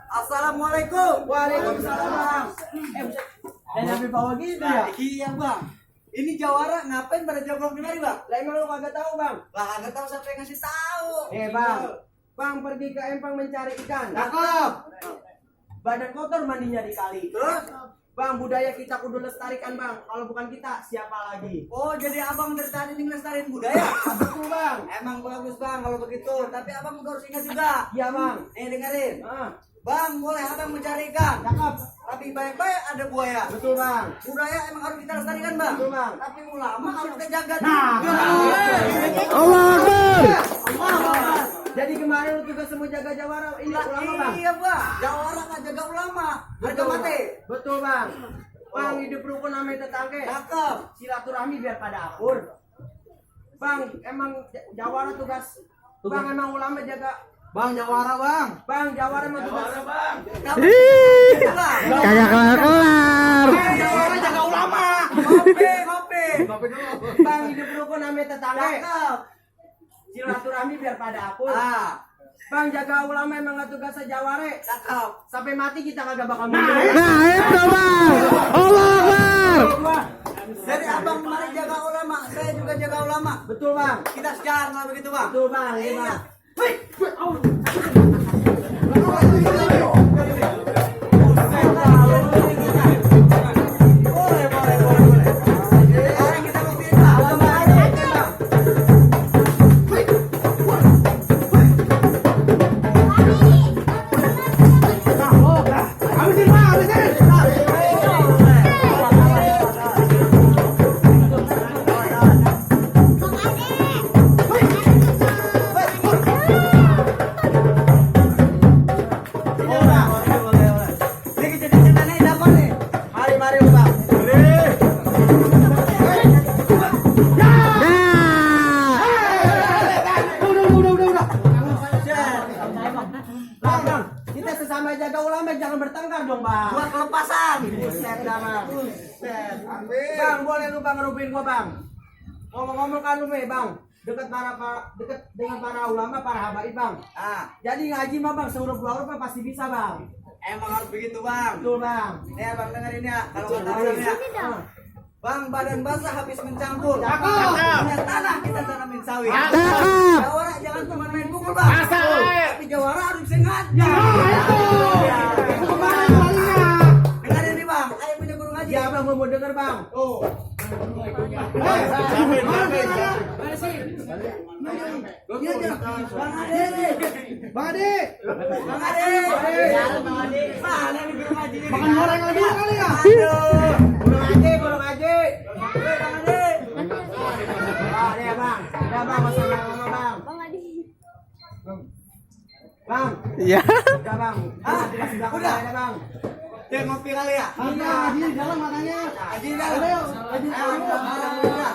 Assalamualaikum. Waalaikumsalam. Dan sampai bawa gitu ya? Iya bang. Ini jawara ngapain pada jongkok di mari bang? Lah emang lu kagak tahu bang? Lah kagak tahu siapa yang ngasih tahu. Bang. Bang pergi ke empang mencari ikan. Cakep. Badan kotor mandinya di kali. Terus? Bang, budaya kita kudu lestarikan bang. Kalau bukan kita, siapa lagi? Oh jadi abang dari tadi nih ngelestariin budaya? Betul bang. Emang bagus bang kalau begitu. Tapi abang juga harus ingat juga. Iya bang. Dengerin. Ah, Bang boleh abang mencari ikan. cakep. Tapi baik-baik ada buaya. Betul bang. Budaya emang harus kita lestarikan bang. Betul bang. Tapi ulama harus kita jaga Nah. juga. Allah Akbar. Jadi kemarin lu juga semua jaga jawara ini Lah, ulama bang. iya bang. Jawara nggak jaga ulama. Harga mati. Betul bang. Bang hidup rukun sama tetangga. Cakep. Silaturahmi biar pada akur. Bang, emang jawara tugas. Bang emang ulama jaga. Bang jawara bang. Bang jawara emang tugas. Bang. Ih, Bang. kagak kelar-kelar. Jawara jaga ulama. Kopi, kopi. Bang hidup rukun sama tetangga. Cakep. Silaturahmi biar pada akur. Ah, Bang jaga ulama emang gak tugasnya jaware. cakep. Sampai mati kita kagak bakal mundur. Nah, itu bang. Allah Akbar. Jadi abang kemarin jaga ulama, saya juga jaga ulama. Betul bang. Kita sejarah lah begitu bang. Betul bang. Iya bang. Wih. Boleh, boleh, boleh. Sekarang kita buktiin bang. Ini kejadian ini dapat nih. Mari mari bang. Bang, kita sesama jaga ulama jangan bertengkar dong bang. Buat kelepasan. Buset dah bang. Buset. Bang boleh lu bang ngerubin gua bang. Ngomong-ngomong kan lu bang. Dekat dengan para ulama, para habaib bang. Ah, Jadi ngaji mah bang seurup-urup mah pasti bisa bang. emang harus begitu bang. Betul bang. Nih abang dengerin ya. Kalau kata orang ya. Bang, badan basah habis mencampur. Cakep. Punya tanah kita tanamin sawit. Cakep. Jawara jangan cuma main pukul bang. Tapi jawara harus bisa ngaji. Dengerin nih bang. Ayo punya guru ngaji. Ya bang mau denger bang. Oh. Iya, iya. Bang Ade. Bang Ade. Bang Ade. Bang Ade. Mana nih guru ngaji ini? Makan goreng lagi kali ya? Aduh. Guru ngaji. Weh, Bang Ade. Ah, ya bang. Ya bang, masalah sama bang. Bang, Ya. udah bang. Ah, Dikasih belakang udah. aja, bang. Dia ngopi kali ya? Iya, di dalam makanya. Ngaji di dalam. Ayo, Ngaji di dalam. ayo. Alhamdulillah.